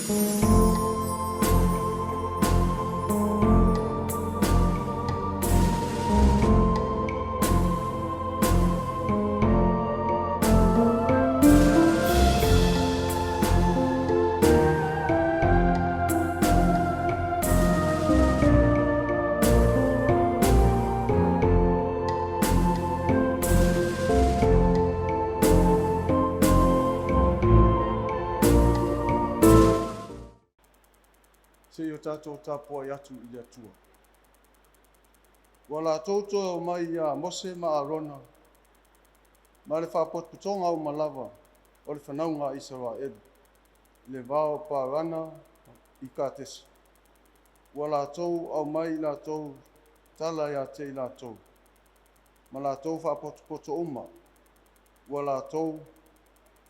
Se i o tatou tapuai atu i le Atua. Ua latou toe omai ia Mose ma Arona ma le faapotopotoga uma lava o le fanauga a Isaraelu i le vao o Parana i Katesa. Ua latou aumai i latou tala ia te i latou, ma latou faapotopoto uma, ua latou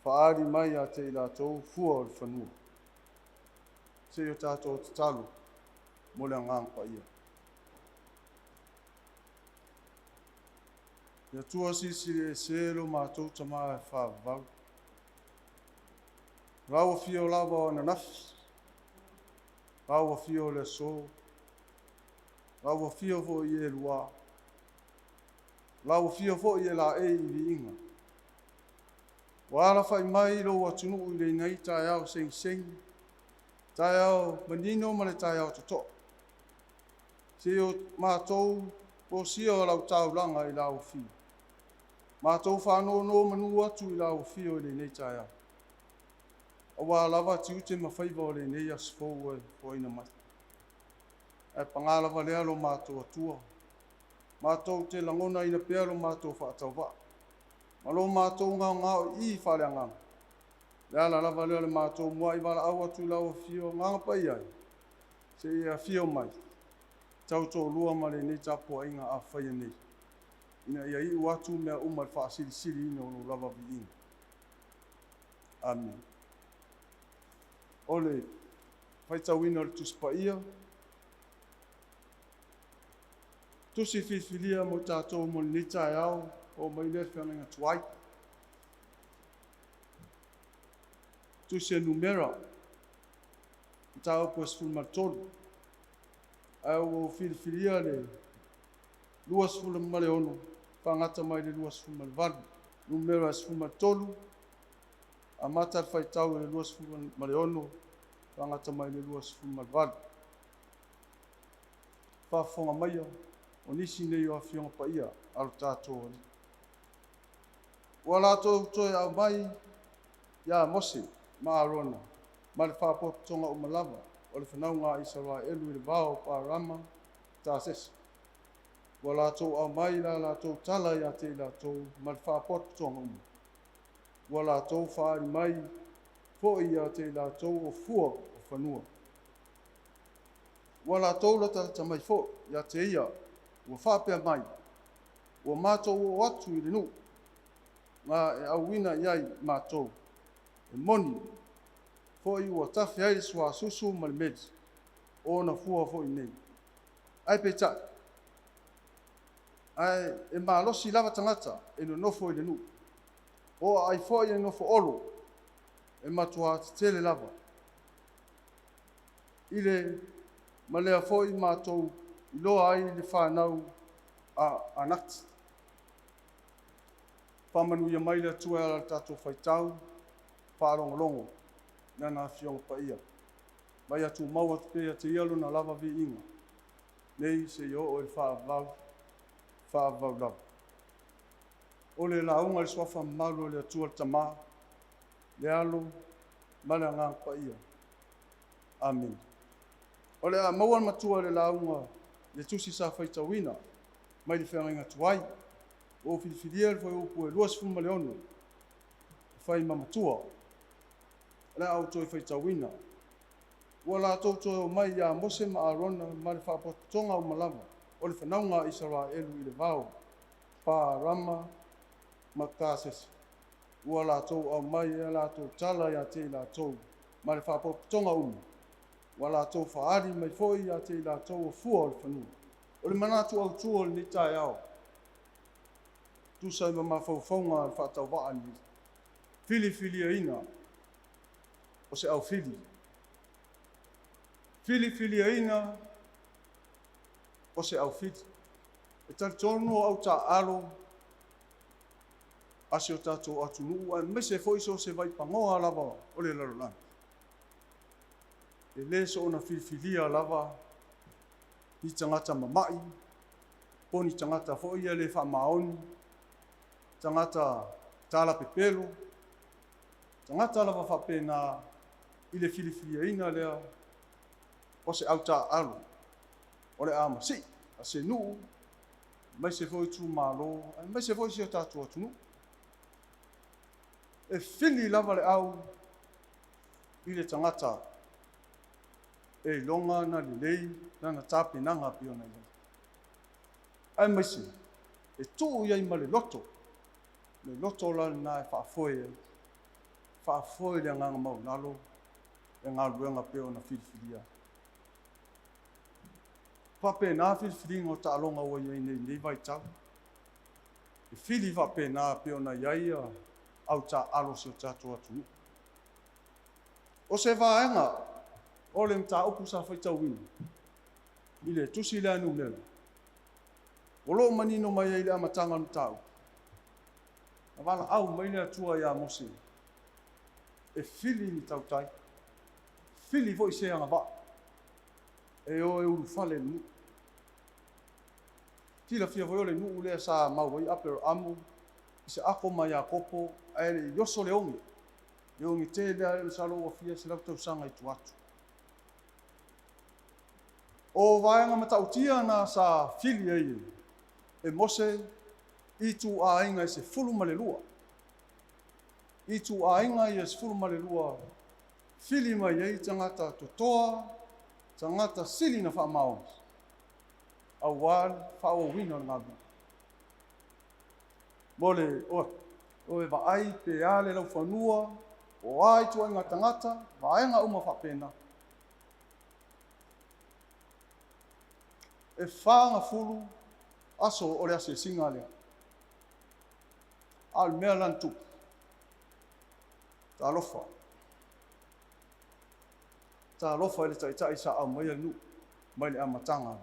faaali mai ia te i latou fua o le fanua. Se i o tatou tatalo mo le agaga paia. Le Atua silisili ese lo matou tama e faavavau. Lau afio lava o ananafi, lau afio o le aso, lau afio foi i Elua, lau afio foi e laei i viiga. Ua alafai mai lou atunuu i lenei taeao segisegi, taeao manino ma le taeao totoa. Se i o matou osia o lau taulaga i lau afio. Matou faanonomanu atu i lau afio i lenei taeao. Aua lava tiute ma faiva o lenei aso fou ua e foaina mai. Ae paga lava lea lo matou Atua, matou te lagonaina pea lo matou faatauvaa ma lo matou gaogaoii faaleagaga. Le ala lava lea o le matou muai valaau atu i lau afio Agaga Paia e, se i e afio mai, tautoalua ma lenei tapuaiga a faia nei, ina ia iu atu mea uma i le faasilisiliina o lou lava viiga. Amene. O le faitauina o le Tusi Paia, tusi filifilia mo tatou mo lenei taeao, oo mai lea i le feagaiga tuai. Tusi a Numera, mataupu e 13. Ae ua ou filifilia le 26 faagata mai le 28. Numera 13, amata le faitau i le 26 faagata mai le 28. Faafofoga maia o nisi nei o Afioga Paia a lo tatou Alii. Ua latou toe aumai ia Mose ma Arona ma le faapotopotoga uma lava o le fanauga a Isaraelu i le vao o Parama Tasesi. Ua latou aumai la latou tala ia te i latou ma le faapotopotoga uma. Ua latou faaali mai foi ia te i latou o fua o fanua. Ua latou latalata mai foi ia te ia, ua faapea mai, ua matou oo atu i le nuu na e auina i ai matou, e moni foi ua tafe ai le suasusu ma le meli, o ona fua foi nei. Ae peitai, ae e malosi lava tagata e nonofo i le nuu, o aai foi e nofo olo, e matua tetele lava. I le ma lea foi matou iloa ai le fanau a Anati. Faamanuia mai le Atua e ala i le tatou faitau faalogologo i Lana Afioga Paia, ma ia tumau atu pea ia te Ia Lona lava viiga, nei seia oo i le faavavau, faavavau lava. O le lauga i le suafa mamalu o le Atua le Tama, le Alo ma le Agaga Paia. Amene. O le a maua le matua i le lauga i le tusi sa faitauina mai le feagaiga tuai. Ua ou filifilia le fuaiupu e 26 e fai ma matua. O le a ou toe faitauina. Ua latou toe omai ia Mose ma Arona ma le faapotopotoga uma lava o le fanauga a Isaraelu i le vao Parama ma Kasesi. Ua latou aumai e a latou tala ia te i latou ma le faapotopotoga uma. Ua latou faaali mai foi ia te i latou o fua o le fanua. O le manatu autu o lenei taeao, tusa ai ma mafaufauga a le faatauvaa lenei, filifiliaina o se aufili. Filifiliaina o se aufili. E talitonu o au taaalo a si o tatou atunuu aemaise foi so o se vaipanoa lava o le lalolagi, e le soona filifilia lava ni tagata mama'i po o ni tagata foi ia le faamaoni, tagata talapepelo, tagata lava faapena i le filifiliaina lea o se autaaalo o le a masii a se nuu, aemaise foi itumalo, aemaise foi si o tatou atunuu. E fili lava le au i le tagata e iloga ona lelei lana tapenaga pei ona i ai. Aemaise e tuu i ai ma le loto, le loto la lena e faafoe ai, faafoe i le agaga maualalo le galuega pei ona filifilia. E faapena filifiliga o taaloga ua i ai nei i lenei vaitau. E fili faapena pei ona i ai au taaalo a si o tatou atunuu. O se vaega o le mataupu sa faitauina i le tusi lea a Numera, o lo o manino mai ai i le amataga o le mataupu, na valaau mai le Atua ia Mose e fili ni tautai, fili foi se agavaa e o e ulufale i le nuu. Silafia foi o le nuu lea sa mau ai Aperaamo, Isaako ma Iakopo, ae le i oso le oge, le oge tele lea masalo ua fia selau tausaga i tua atu. O vaega matautia na sa fili ai e Mose ituaiga e 12. Ituaiga ia 12 fili mai ai tagata totoa, tagata sili na faamaoni, aua le faaauauina o le galuega. Mo le o e vaai pe a le laufanua, o a ituaiga tagata, vaega uma faapena. E 40 aso o le asiasiga lea. A o le mea la na tupu, talofa. Talofa i le taitai sa aumaia le nuu mai le amataga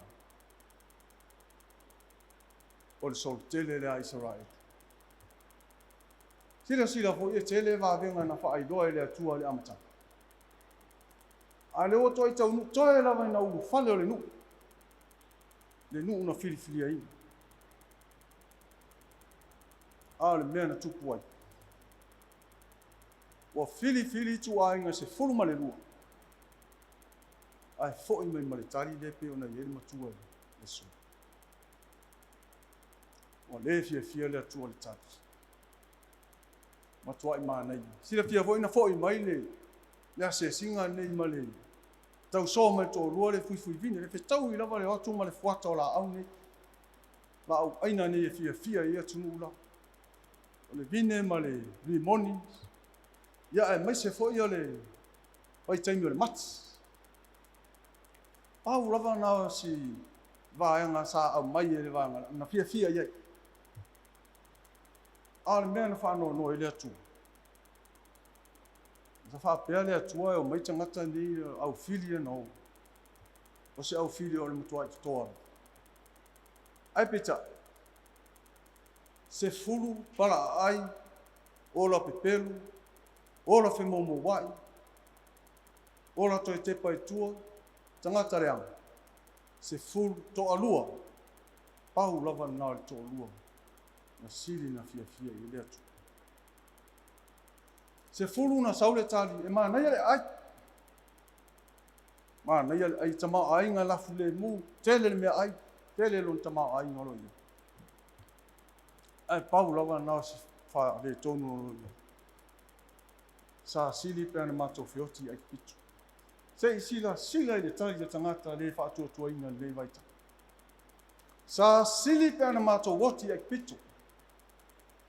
o le solotele lea a Isaraelu. Silasila foi e tele vavega na faailoa e le Atua i le amataga. A o lea ua toe taunuu toe lava ina ulufale o le nuu, le nuu na filifiliaina. A o le mea na tupu ai, ua filifili ituaiga 12, ae foi mai ma le tali lea pei ona i ai le matua i le aso. Ua le fiafia le Atua i le tali. Matuai manaia. Silafia foi na foi mai le asiasiga lenei ma le tausoa mai le toalua le fuifuivine, le fetaui lava le o atu ma le fuata o laau nei, laau aina nei e fiafia i atunuu la. O le vine ma le limoni, ia aemaise foi o le vaitaimi o le mati. Pau lava na o si vaega sa aumai e le vaega na fiafia i ai. A o le mea na faanoanoa i le Atua, sa faapea le Atua e omai tagata nei aufili na o, o se aufili o le matuai totoa. Ae peitai, 10 palaaai, ola pepelu, ola femoumouai, ola toe tepa i tua, tagata leaga, 10 toalua, pau lava lena o le toalua, na sili na fiafia i le Atua. 10 na sau le tali, e manaia le ai. Manaia le ai, tamaoaiga lafu le mu, tele le mea ai, tele lona tamaoaiga o lo o i ai. Ae pau lava na o se faaletonu o lo o i ai. Sa sili pe ana matou feoti i Aikupito. Se i silasila i le tali a tagata le faatuatuaina i lenei vaitau. Sa sili pe ana matou oti i Aikupito.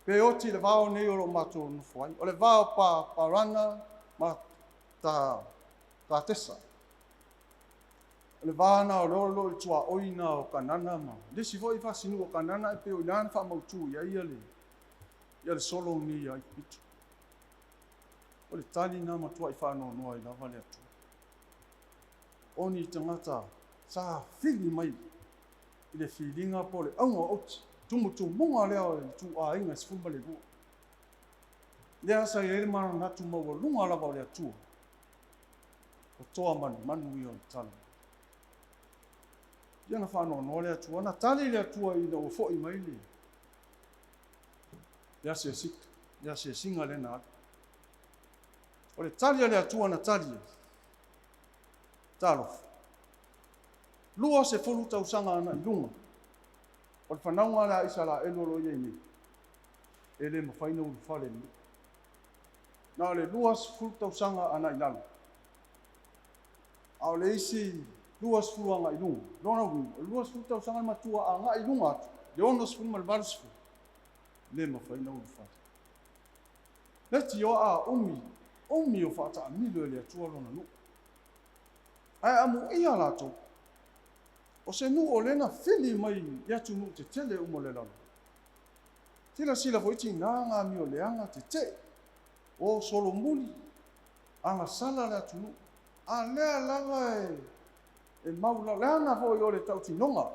Pe oti i le vao nei o lo o matou nofo ai. O le vao Parana ma Katesa. O le va na o lea o lo o i tuaoi na o Kanana ma nisi foi fasinuu o Kanana e pei o i ina na faamautu i ai ia le solo nei a Aikupito. O le tali na matuai faanoanoa ai lava le Atua. O ni tagata sa fili mai i le filiga po o le auga o aute, tumutumuga lea o le ituaiga e 12. Lea sa i ai le manatu maualuga lava o le Atua, o toa manumanu ia o le tala. Ia na faanoanoa le Atua, na tali le Atua ina ua foi mai le le asiasiga, le asiasiga lea na alu. O le tali a le Atua na tali ai, Talofa, 20 tausaga agai i luga o le fanauga lea a Isaraelu o lo o i ai nei, e le mafai ona ulufale i le nuu. Na o le 20 tausaga agai i lalo, a o le isi 20 agai i luga, lona uiga, o le 20 tausaga le matua agai i luga atu, le 60 ma le 80, e le mafai ona ulufale. Leitioa a umi, umi o faataamilo e le Atua lona nuu. Ae amuia latou, o se nuu o lea na fili mai i atunuu tetele uma o le lalolagi. Silasila foi tiga na amio leaga tetee, o solomuli, agasala le atunuu, a lea lava e mau leaga foi o le tautinoga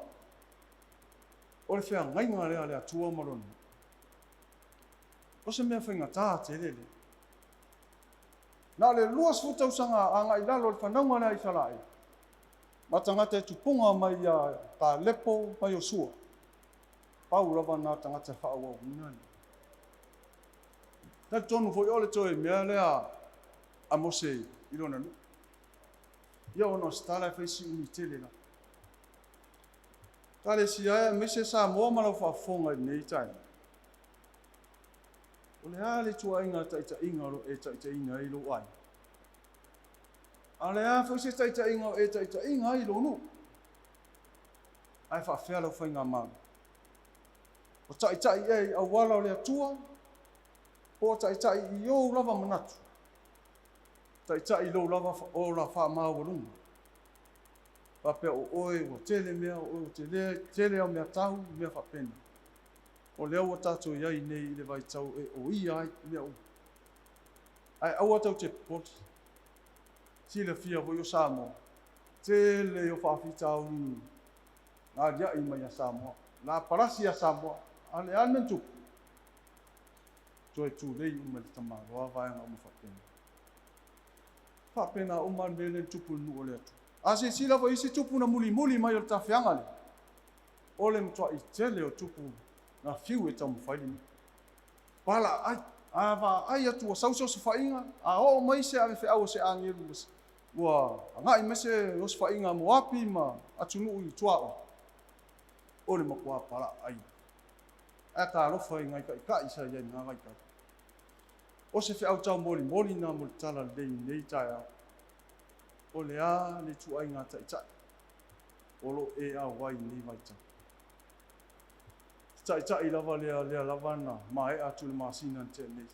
o le feagaiga lea a le Atua ma Lona nuu. O se mea faigata tele lea. Na o le 20 tausaga agai i lalo o le fanauga lea a Isaraelu, ma tagata e tupuga mai ia Kalepo ma Iosua, pau lava na tagata e faaauauina le. Talitonu foi o le toe mea lea a Mose i lona nuu. Ia ona o se tala e fai si umi tele lava. Ekalesia e aemaise Samoa ma lau faafofoga i lenei taeao. O le a le ituaiga taitaiga o lo o e taitaiina ai lou aiga? A o le a foi se taitaiga o e taitaiina ai lou nuu? Ae faafefea lau faigamalo? O taitai ea i auala o le Atua, po o taitai i ou lava manatu, taitai i lou lava ola faamaualuga, faapea o oe ua tele mea, o oe ua tele, tele au meatau, mea faapena. O lea ua tatou i ai nei i le vaitau e oia ai mea uma. Ae aua tou te popole. Silafia foi o Samoa, tele o faafitauli na alia'i mai ia Samoa, na palasi ia Samoa. A o le a le mea na tupu? Toe tulei uma i le tamaloa vaega uma faapena. Faapena uma le mea lea na tupu i le nuu o le Atua. A silasila foi i isi tupu na mulimuli mai o le tafeaga lea, o le matua'i tele o tupu na fiu e taumafai le nuu. Pala'ai, a vaai atu ua sau se osofaiga, a oo mai se avefeau o se agelu ua agai mai se osofaiga a Moapi ma atunuu i tuaoi, o le matua pala'ai. Ae talofa i nai taitai sa i ai i lena vaitau. O se feau taumolimoli lena mo le tala lelei i lenei taeao. O le a le ituaiga taitai o lo o e auai i lenei vaitau? Se taitai lava lea, lea lava na maea atu i le masina na tea nei.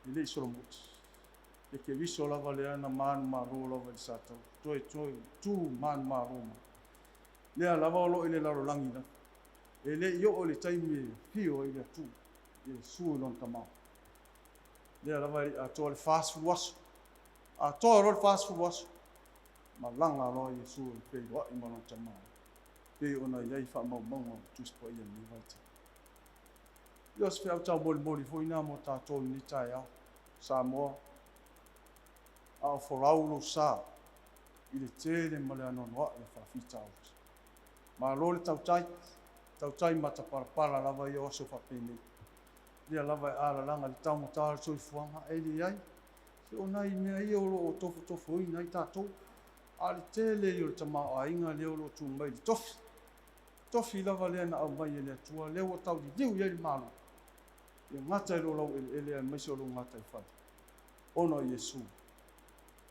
E le i solomuli. Le Keriso lava lea na manumalo lava i le sataua, toe toe tu manumalo mai. Lea lava o lo o i le lalolagi lava. E le i oo i le taimi e afio ai le Atua, Iesu i lona Tama. Lea lava e le i atoa le 40 aso. Atoa loa le 40 aso, malaga loa Iesu e feiloai ma lona Tama, pei ona i ai faamaumauga o le Tusi Paia i lenei vaitau. Ia o se feau taumolimoli foi lena mo tatou i lenei taeao, Samoa, a o folau lou sa i le tele ma le anoanoai o faafitauli. Malo le tautai, tautai matapalapala lava ia o aso faapenei. Lea lava e alalaga i le taugata o le soifuaga, ae leai, se o nai mea ia o lo o tofotofoina ai tatou, a o le tele ia o le tamaoaiga lea o lo o tu mai i le tofi, tofi lava lea na aumai e le Atua, lea ua tauliliu i ai le Malo, ia gata i lo laueleele aemaise o lou gataifale, ona o Iesu.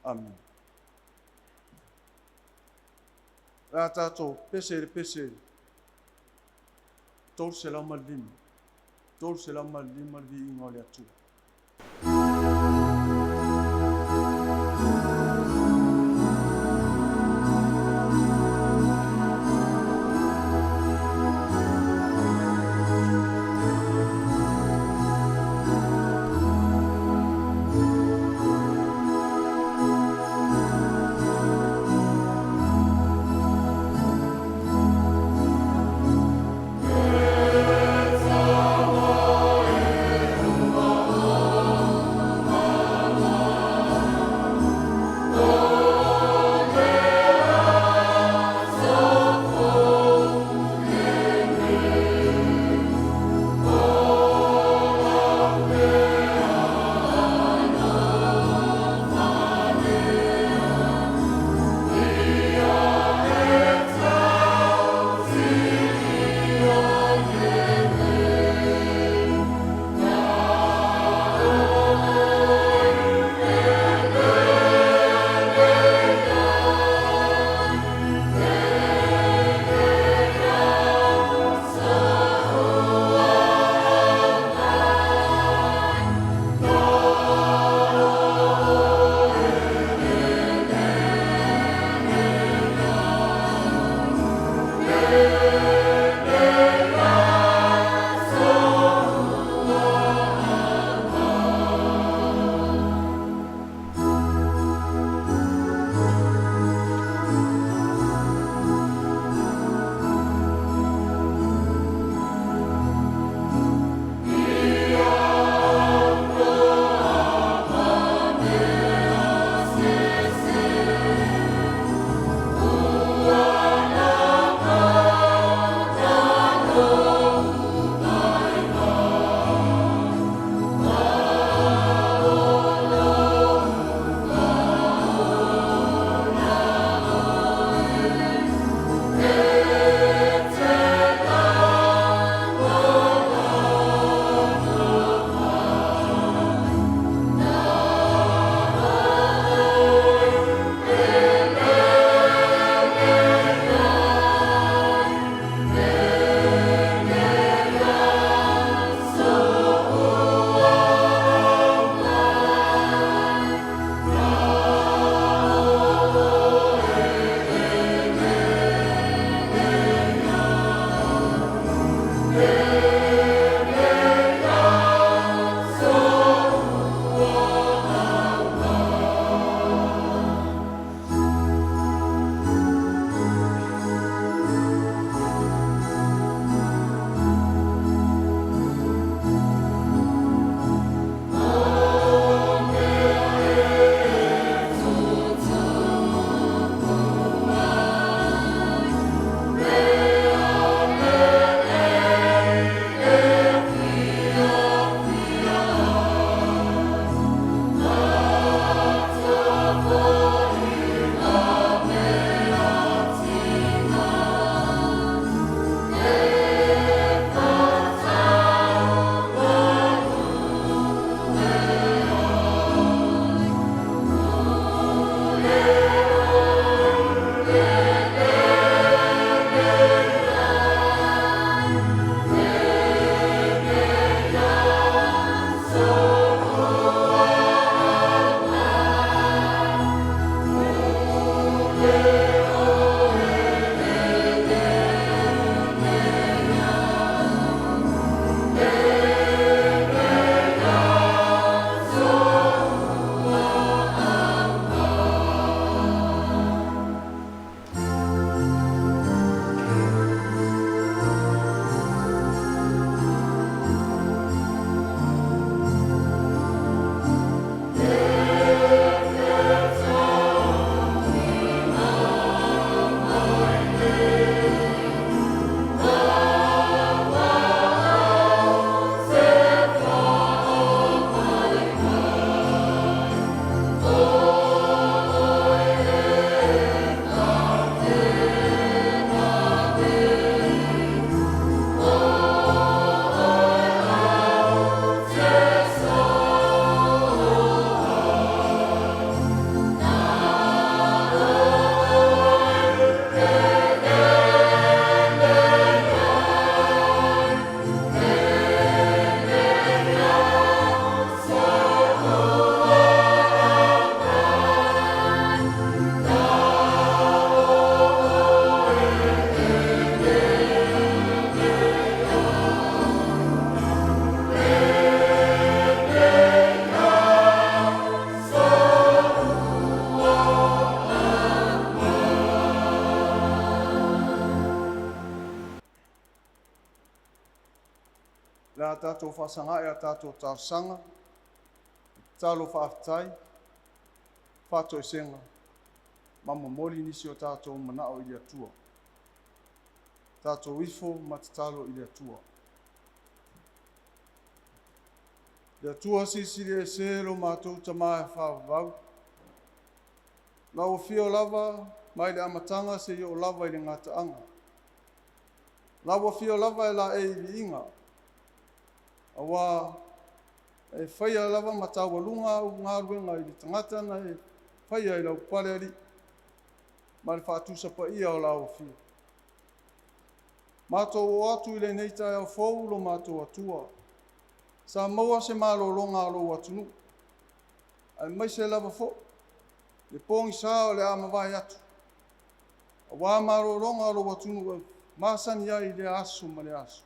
Amene. O le a tatou pese i le pese 305, 305 le viiga o le Atua. tatou faasaga'i a tatou talosaga, tatalo faafetai, faatoesega, ma momoli nisi o tatou manao i le Atua. Tatou ifo ma tatalo i le Atua. Le Atua silisili ese lo matou Tamā e faavavau, lau afio lava mai le amataga seia oo lava i le gataaga. Lau afio lava e laei i viiga, auā e faia lava ma taualuga au galuega i le tagata na e faia i lau palealii ma le faatusapaia o lau afio. Matou oo atu i lenei taeao fou lo matou Atua, sa maua se malologa a lou atunuu, aemaise lava foi le pogisa o le a mavae atu, auā malologa a lou atunuu e masani ai i lea aso ma lea aso.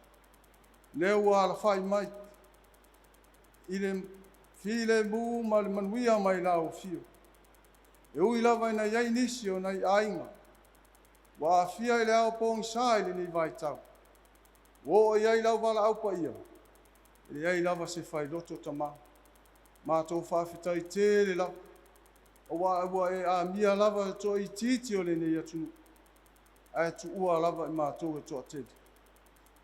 Lea ua alafai mai i le filemu ma le manuia mai lau afio. E ui lava ina i ai nisi o nai aiga ua aafia i le ao pogisa i lenei vaitau, ua oo i ai lau valaau paia, e leai lava se failoto tama. Matou faafetai tele lava, auā ua e amia lava le toaitiiti o lenei atunuu, ae tuua lava i matou e toatele,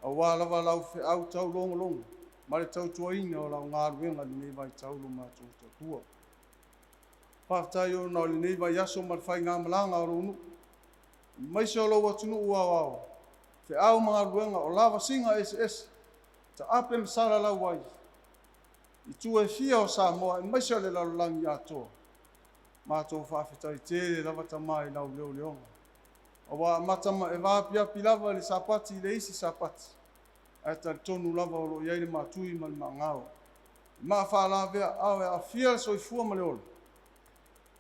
auā lava lau feau taulogologo ma le tautuaina o lau galuega i lenei vaitau lo matou Atua. Faafetai ona o lenei vaiaso ma le faigamalaga a lou nuu, aemaise o lou atunuu aoao, feau ma galuega o lavasiga eseese, taape ma salalau ai i itu e fia o Samoa aemaise o le lalolagi atoa. Matou faafetai tele lava Tama i lau leoleoga, auā e amata ma e vaapiapi lava le Sapati i le isi Sapati, ae talitonu lava o lo o i ai le maatui ma le maagao e maa faalavea ao e aafia le soifua ma le ola,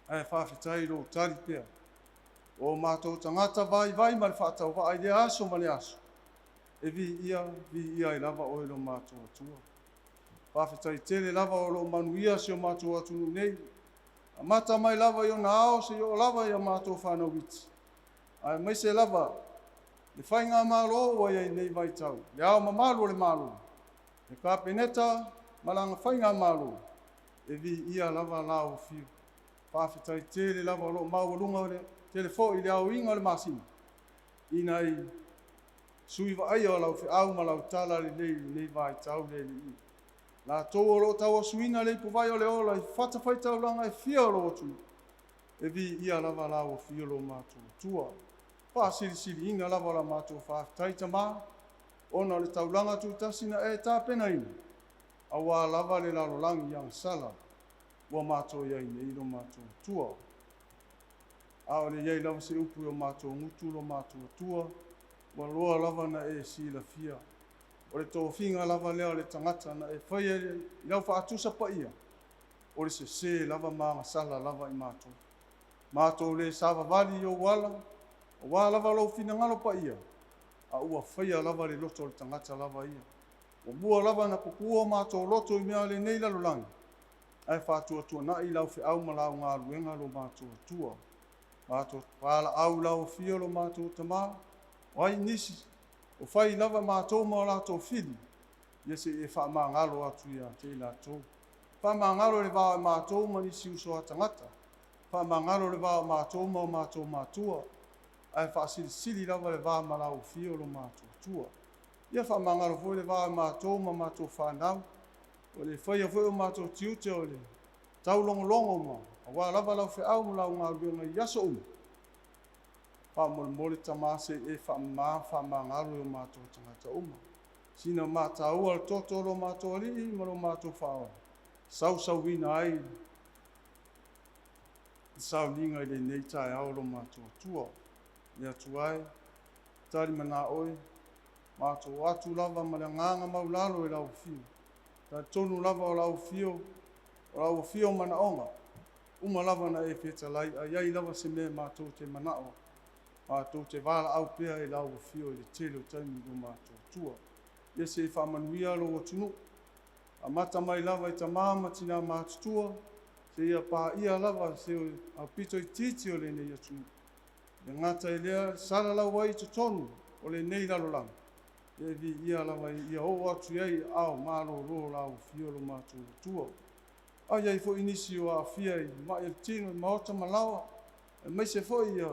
ae faafetai i lou tali pea o matou tagata vaivai ma le faatauvaa i lea aso ma lea aso, e viia viia ai lava oe lo matou Atua. Faafetai tele lava o lo o manuia si o matou atunuu nei, amata mai lava i ona ao seia oo lava i a matou fanau iti, aemaise lava le faigamalo ua i ai nei vaitau, Le Ao Mamalu o le Malo, le Kapeneta ma lana faigamalo, e viia lava lau afio. Faafetai tele lava o lo o maualuga tele foi le aoina o le masina i nai sui vaaia o lau feau ma lau tala lelei i lenei vaitau le Alii. Latou o lo o tauasuina le ipuvai o le ola i fatafaitaulaga e fia o lou atunuu, e viia lava lau afio lo matou Atua. Faasilisiliina lava la matou faafetai Tama, ona o le taulaga tutasi na e tapenaina, auā lava le lalolagi agasala ua matou i ai nei lo matou Atua. A o le i ai lava se upu i o matou gutu lo matou Atua, ua loa lava na e silafia. O le tofiga lava lea o le tagata na e faia i lau faatusa paia, o le sese lava ma agasala lava i matou. Matou le savavali i ou ala, auā lava lou finagalo paia, a ua faia lava le loto o le tagata lava ia. Ua mua lava na pupua o matou loto i mea o lenei lalolagi, ae faatuatuanai lau feau ma lau galuega lo matou Atua. Matou valaau lau afio lo matou Tama, o ai nisi, o fai lava matou ma o latou fili, ia se i e faamagalo atu ia te i latou. Faamagalo le va o matou ma nisi uso a tagata, faamagalo le va o matou ma o matou matua, ae faasilisili lava le va ma lau afio lo matou Atua. Ia faamagalo foi le va o matou ma matou fanau, o le faia foi o matou tiute o le taulogologo ma auā lava lau feau ma lau galuega i aso uma. Faamolemole Tama se i e faamama faamagalo i o matou tagata uma. Sina mataua le toto o lo matou Alii ma lo matou Faaola, sausauina ai le sauniga i lenei taeao lo matou Atua. Le Atua e, talimana oe, matou atu lava ma le agaga maulalo i lau afio. Talitonu lava o lau afio, o lau afio manaoga, uma lava na e fetalai, a i ai lava se mea matou te manao, matou te valaau pea i lau afio i le tele o taimi lo matou Atua. Ia se i faamanuia lou atunuu, amata mai lava i tama ma tina matutua, seia paia lava se aupito itiiti o lenei atunuu. Le gata i lea, salalau ai i totonu o lenei lalolagi. Ia e viia lava ia oo atu i ai i aao malolo o lau Afio lo matou Atua. A i ai foi nisi o aafia i ma'i o le tino i maota ma laoa, aemaise foi ia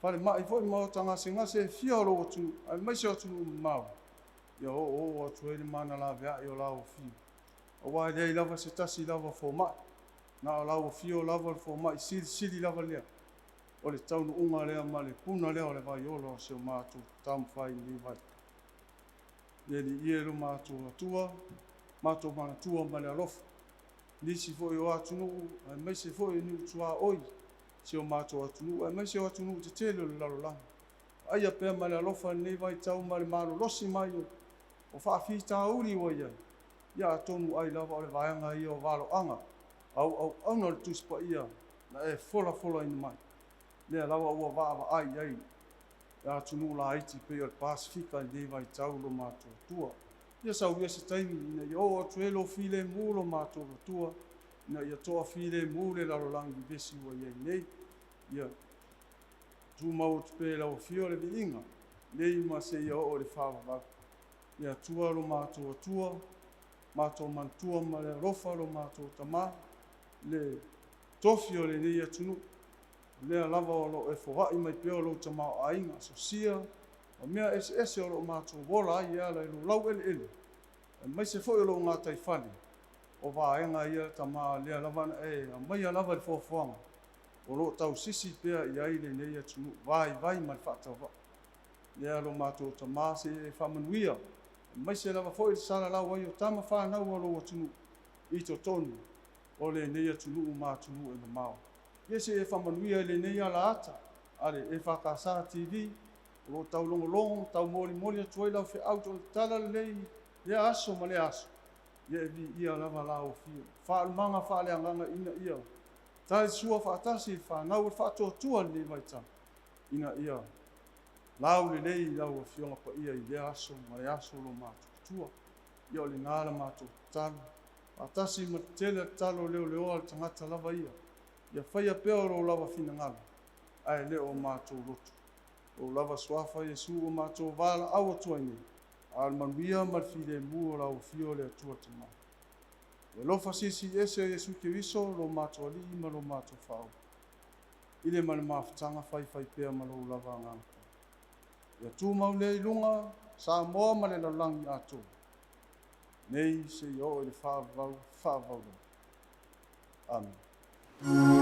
falemai foi ma maota gasegase e fia o lou atunuu, aemaise o atunuu mamao, ia oooo atu ai le mana laveai o lau Afio. Aua e leai lava se tasi lava o fomai, na o lau Afio lava o le fomai silisili lava lea, o le taunuuga lea ma le puna lea o le vaiola o si o matou taumafai i lenei vaitau. Le Alii e lo matou Atua, matou manatua ma le alofa, nisi foi o atunuu, aemaise foi o nuu tuaoi, si o matou atunuu, aemaise o atunuu tetele o le lalolagi. Vaaia pea ma le alofa i lenei vaitau ma le malolosi mai o faafitauli ua i ai, ia atonu ai lava o le vaega ia o valoaga, auauauna o le Tusi Paia na e folafolaina mai. Lea lava ua vaavaai i ai le atunuu laiti pei o le Pasefika i lenei vaitau lo matou Atua. Ia sauia se taimi ina ia oo atu ai lou filemu lo matou Atua, ina ia toafilemu le lalolagi vevesi ua i ai nei. Ia tumau atu pea i lau Afio le viiga, nei ma seia oo i le faavavau. Le Atua lo matou Atua, matou manatua ma le alofa lo matou Tama, le tofi o lenei atunuu, o lea lava o lo o e foai mai pea o lou tamaoaiga, sosia ma mea eseese o lo o matou ola ai e ala i lou laueleele, aemaise foi o lou gataifale, o vaega ia Tama lea lava na e aumaia lava i le foafoaga, o lo o tausisi pea i ai lenei atunuu, vaivai ma le faatauvaa. Lea lo matou Tama se i e faamanuia, aemaise lava foi le salalau ai o tama fanau a lou atunuu i totonu o lenei atunuu ma atunuu e mamao. Ia se i e faamanuia i lenei alaata a le EFKS TV, o lo o taulogologo, taumolimoli atu ai lau feau tala lelei lea aso ma lea aso. Ia e viia lava lau Afio, faalumaga faaleagaga ina ia talisua faatasi i le fanau o le faatuatua i lenei vaitau, ina ia laulelei i lau Afioga Paia i lea aso ma le aso lo matou Atua. Ia o lena la matou tatalo, faatasi ma le tele tatalo leoleoa le tagata lava ia, ia faia pea o lou lava finagalo, ae le o matou loto. Lou lava suafa Iesu ua matou valaau atu ai nei, a o le manuia ma le filemu o lau Afio le Atua Tama. Le alofa silisili ese o Iesu Keriso, lo matou Alii ma lo matou Faaola, i le ma le mafutaga faifai pea ma lou lava Agaga Paia. Ia tumau lea i luga Samoa ma le lalolagi atoa, nei seia oo i le faavavau faavavau lava. Amene.